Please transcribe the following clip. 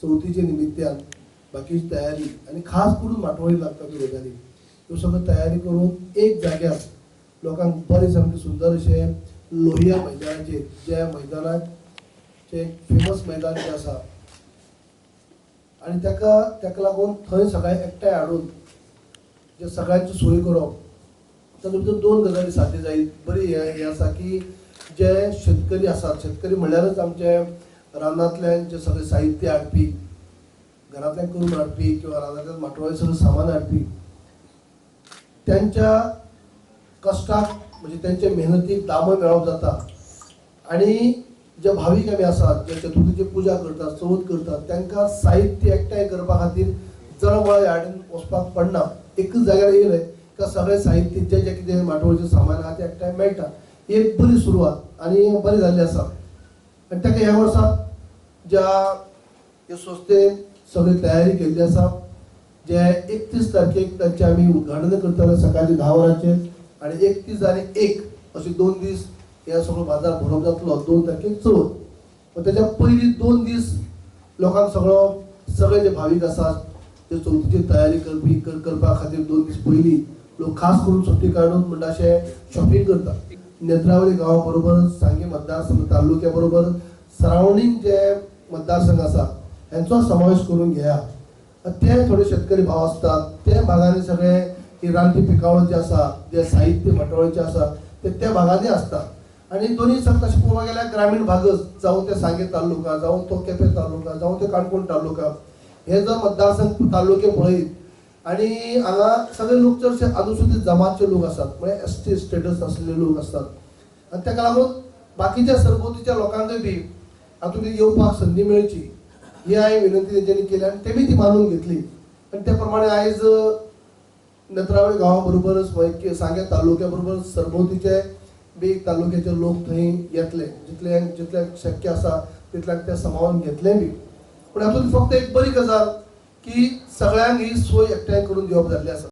चवथीच्या निमित्त्यान बाकीची तयारी आनी खास करून माटवळी लागता त्यो गजाली त्यो सगळ्यो तयारी करून एक जाग्यार लोकांक बरें सामकें सुंदर अशें लोहिया मैदानाचेर, जे मैदानाचें एक फेमस मैदान जें आसा आनी ताका ताका लागून थंय सगळें एकठांय हाडून जे सगळ्यांची सोय करप, तातूंत भितर दोन गजाली साध्य जायत. बरी हें आसा की जे शेतकरी आसात, शेतकरी म्हणल्यारच आमचे रानांतल्यान जे सगळें साहित्य हाडपी, घरांतल्यान करून हाडपी किंवा रानांतल्यान माटोळे सगळें सामान हाडपी, त्यांच्या कश्टाक म्हणजे त्यांच्या मेहनतीक दामय मेळप जाता. आनी जे भावीक आमी आसात, जे चतुर्थीची पुजा करतात, चवथ करतात, तांकां साहित्य एकठांय करपा खातीर जळमळ हाडून वचपाक पडना. एकच जाग्यार येयले काय सगळें साहित्य जे जे कितें माटोळेचें सामान आहा तें एकठांय मेळटा. ही एक बरी सुरवात आनी बरी जाल्ली आसा. आनी ताका ह्या वर्सा ज्या हे संस्थेन सगळी तयारी केल्ली आसा, जे 31 तारखेक तांचें आमी उद्घाटन करतले सकाळी 10 वरांचेर आनी 31 आनी 1 अशे 2 दीस हे सगळो बाजार भरोवप जातलो. 2 तारखेक चवथ, पण तेच्या पयलीं 2 दीस लोकांक सगळो सगळे जे भावीक आसात ते चवथीची तयारी करपी करपा खातीर 2 दीस पयलीं लोक खास करून सुट्टी काडून म्हणटा अशें शॉपिंग करतात. नेत्रावळी गांवा बरोबर सांगें मतदारसंघ तालुक्या बरोबर सरावंडींग जे मतदारसंघ आसा हेंचो समावेश करून घेया. ते थोडे शेतकरी भाव आसतात ते भागांनी सगळे ही रानटी पिकावळ जी आसा, जे साहित्य माटवळीचें आसा ते त्या भागांनी आसता. आनी दोनूय सांग तशें पळोवपाक गेल्यार ग्रामीण भागच, जावं ते सांगें तालुका, जावं तो केपें तालुका, जावं ते काणकोण तालुका, हे जर मतदारसंघ तालुके पळयत आनी हांगा सगळे लोक चडशे अनुसूचित जमातचे लोक आसात, म्हळ्यार एस टी स्टेटस आसलेले लोक आसतात. आनी ताका लागून बाकीच्या सरभोवतीच्या लोकांकय बी हातूंत येवपाक संदी मेळची ही हांवें विनंती तेंच्यांनी केली आनी तेमी ती मानून घेतली. आनी त्या प्रमाणे आयज नेत्रावळी गांवा बरोबरच सांगें तालुक्या बरोबर सरभोवतीचे बी तालुक्याचे लोक थंय येतले, जितले जितले शक्य आसा तितल्यांक ते समावन घेतले बी. पूण हातूंत फक्त एक बरी गजाल की सगळ्यांक ही सोय एकठांय करून दिवप जाल्ली आसा.